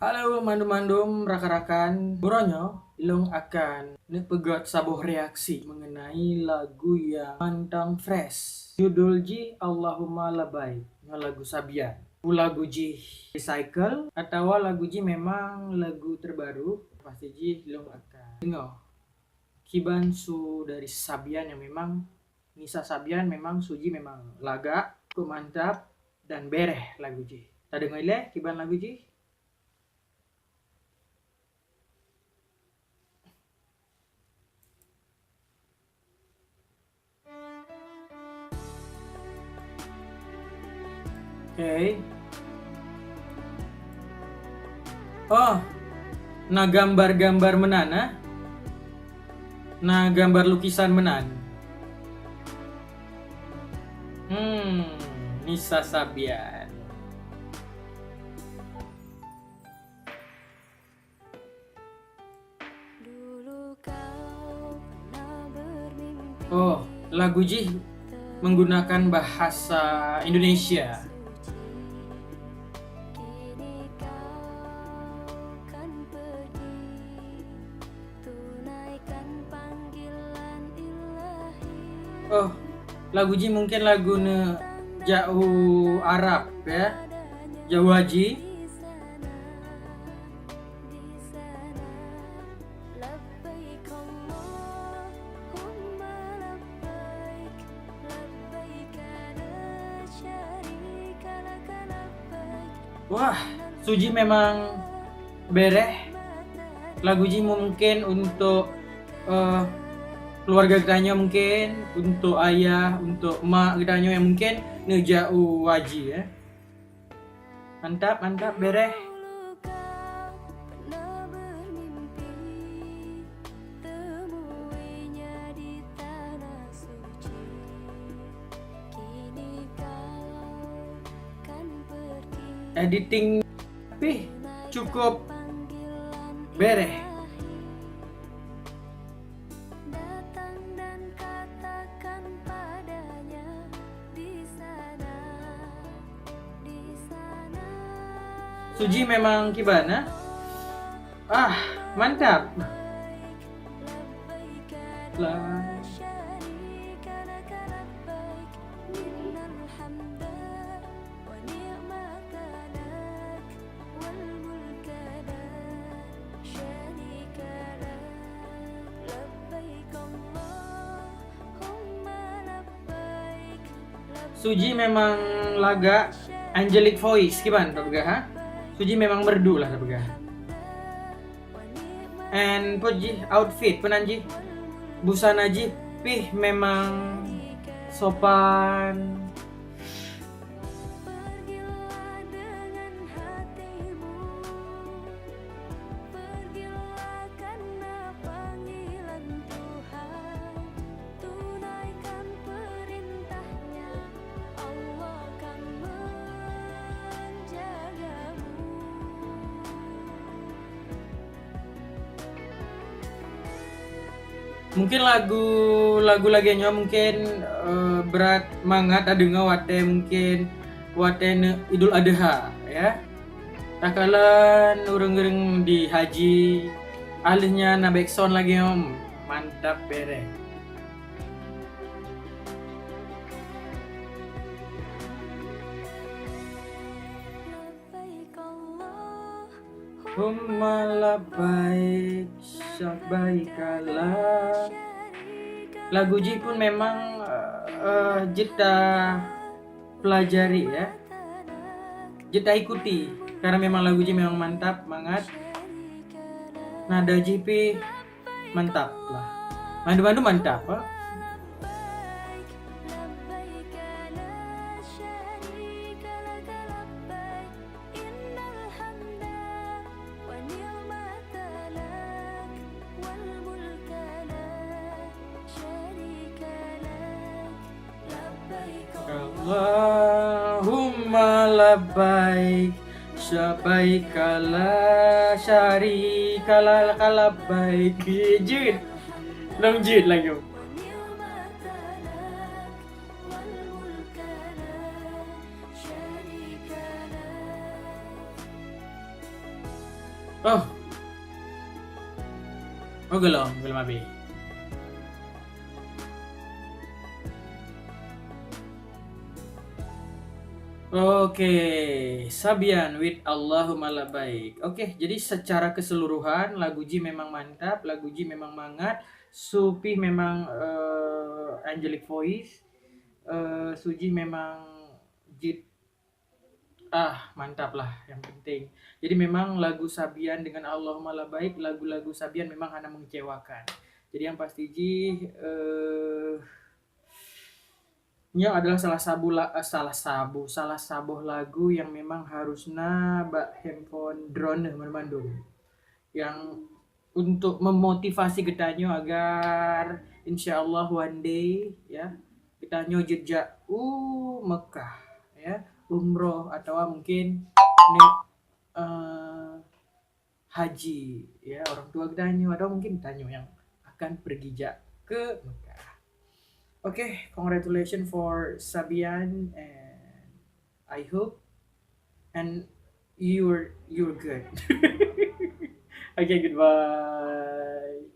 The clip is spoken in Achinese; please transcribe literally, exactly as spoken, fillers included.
Halo mandum-mandum rakan-rakan, uroe nyoe lôn akan neupeugöt saboh reaksi mengenai lagu nyang mantong fresh. Judul jih Allahumma Labbaik, nyoe lagu Sabian. Peue lagu jih recycle atawa lagu jih memang lagu terbaru, pasti jih lôn akan deungoe kiban su dari Sabian nyang memang Nisa Sabian memang su jih memang lagak, cukup mantap dan bereh lagu jih. Tadeungoe ilèe kiban lagu jih. Oke. Oh, na gambar-gambar meunan, ah? Na gambar lukisan meunan. Hmm, Nisa Sabian. Oh, lagu jih menggunakan bahasa Indonesia. Oh, lagu jih mungkin lagu neujak u Arab, ya. Jak u haji. Wah, su jih memang bereh. Lagu jih mungkin untuk, eh, keluarga geutanyoe mungkin, untuk ayah, untuk mak geutanyoe nyang mungkin neujak u haji, ya. Mantap, mantap, bereh. Editing pih cukup bereh. Su jih memang kiban, eh? Ah, mantap. Lah. Su jih memang lagak angelic voice kiban tapeugah, ha? Su jih memang merdu lah tapeugah. And peue jih outfit peunan jih. Busana jih pih memang sopan. Mungkin lagu, lagu lagèe nyoe mungkin, eh, brat mangat tadeungoe watèe mungkin watèe Idul Adha, ya. Takalon ureueng-ureueng di haji, aleuh nyan na backsound lagèe nyoe, mantap bereh. Humma labbaik, syabbaik la. Lagu jih pun memang, eh, jeuet tapelajari, ya. Jeuet taikuti, karena memang lagu jih memang mantap, mangat. Nada jih pih mantap lah. Mandum-mandum mantap, ha? Allahumma labbaik, syabbaik la syarika laka labbaik. Jeuet. Lôn jeuet lagu. Oh. Oh, gelom, gelom abéh. Oke, Sabian with Allahumma Labbaik. Oke, jadi secara keseluruhan lagu jih memang mantap, lagu jih memang mangat, su pih memang, eh, angelic voice, eh, su jih memang jeuet, ah, mantap lah yang penting. Jadi memang lagu Sabian dengan Allahumma Labbaik, lagu-lagu Sabian memang hana mengecewakan. Jadi yang pasti jih, eh, nyoe adalah salah sabu la-, eh, salah sabu, salah saboh lagu yang memang harus na bak handphone droeneuh mandum. Yang untuk memotivasi geutanyoe agar insya Allah one day, ya, geutanyoe jejak u Mekah, ya, umroh atawa mungkin ni, eh, haji, ya, orang tua geutanyoe atau mungkin tanyoe yang akan pergi jak ke Mekah. Oke, congratulations for Sabian and I hope and you're you're good. Oke, goodbye.